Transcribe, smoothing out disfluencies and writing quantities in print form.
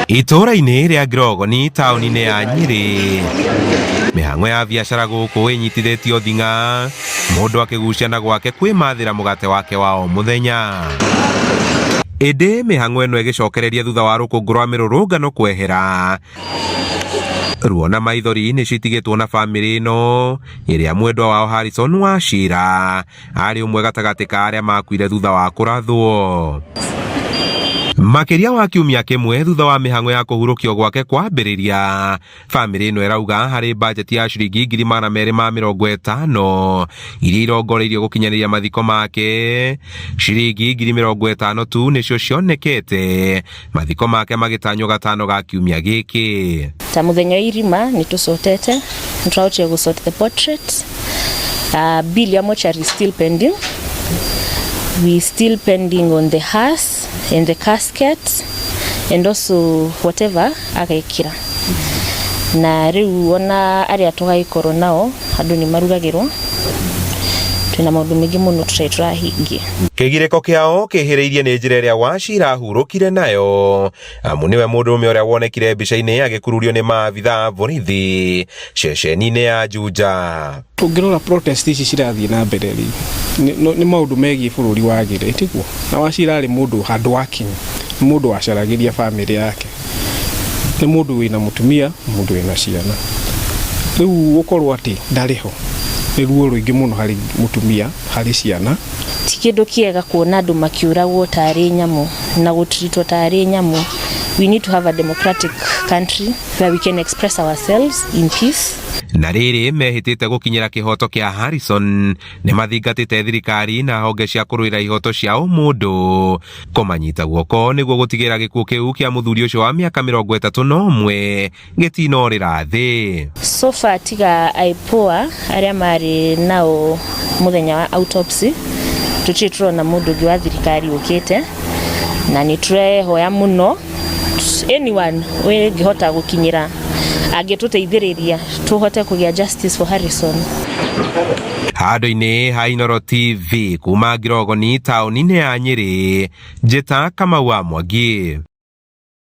Itũũra-inĩ rĩa Ngirogoni taũni-inĩ ya Nyĩrĩ, mĩhang'o ya biacara gũkũ ĩnyitithĩtio thing'a, mũndũ akĩgucia na gwake kwĩmathĩra mũgate wake wa o mũthenya. Ĩndĩ mĩhang'o ĩno ĩgĩcokereria thutha wa rũkũngũ rwa mĩrũrũngano kwehera. Ruo na maithori nĩ citigĩtwo na bamĩrĩ ĩno ĩrĩa mwendwa wao Harrison Wachira arĩ ũmwe gatagatĩ ka arĩa makuire thutha wa kũrathwo. Makĩria wa kiumia kĩmwe thutha wa mĩhang'o ya kũhurũkio gwake kwambĩrĩria, bamĩrĩ ĩno ĩrauga harĩ bajeti ya ciringi 250,000 iria irongoreirio gũkinyanĩria mathiko make, ciringi 50,000 tu nĩcio cionekete, mathiko make magĩtanywo gatano ga kiumia gĩkĩ. Ta mũthenya wa irima nĩ tũcotete, nĩ tũrahotire gũ sort the portrait. Bill ya mortuary is still pending. We still pending on the hearse and the casket and also whatever agekĩra. Na rĩu ona arĩa tũgagĩkorwo nao andũ nĩ marugagĩrwo, twĩna maũndũ maingĩ mũno tũtarĩ tũrahingia. Kĩgirĩko kĩao kĩhĩrĩirie nĩ njĩra ĩrĩa Wachira ahurũkire nayo, amu nĩwe mũndũrũme ũrĩa wonekire mbica-inĩ agĩkururio nĩ maabitha a borithi ceceni-inĩ ya Juja. Ũngĩrora protest ici cirathiĩ na mbere rĩ, nĩ maũndũ megiĩ bũrũri wagĩre, tiguo? Na Wachira arĩ mũndũ hard working, nĩ mũndũ wacaragĩria bamĩrĩ yake, nĩ mũndũ wĩna mũtumia, mũndũ wĩna ciana. Rĩu gũkorwo atĩ ndarĩ ho nĩ ruo rũingĩ mũno harĩ mũtumia, harĩ ciana. Ti kĩndũ kĩega kuona andũ makĩũragwo tarĩ nyamũ na gũtritwo tarĩ nyamũ. We need to have a democratic country where we can express ourselves in peace. Na rĩrĩ mehĩtĩte gũkinyĩra kĩhoto kĩa Harrison, nĩ mathingatĩte thirikari na honge cia kũrũĩra ihoto cia ũmũndũ kũmanyita guoko nĩguo gũtigĩrĩra gĩkuũ kĩu kĩa mũthuri ũcio wa mĩaka 31 gĩtinorĩra thĩ. So far tiga IPOA arĩa marĩ nao mũthenya wa autopsy, tũtirĩ tũrona mũndũ ũngĩ wa thirikari ũkĩte, na nĩ tũrehoya mũno anyone ũngĩhota gũkinyĩra angĩtũteithĩrĩria tũhote kũgĩa justice for Harrison. Handũ-inĩ ha Inooro TV kuma Ngirogoni taũni-inĩ ya Nyĩrĩ, Njĩta Kamau wa Mwangi.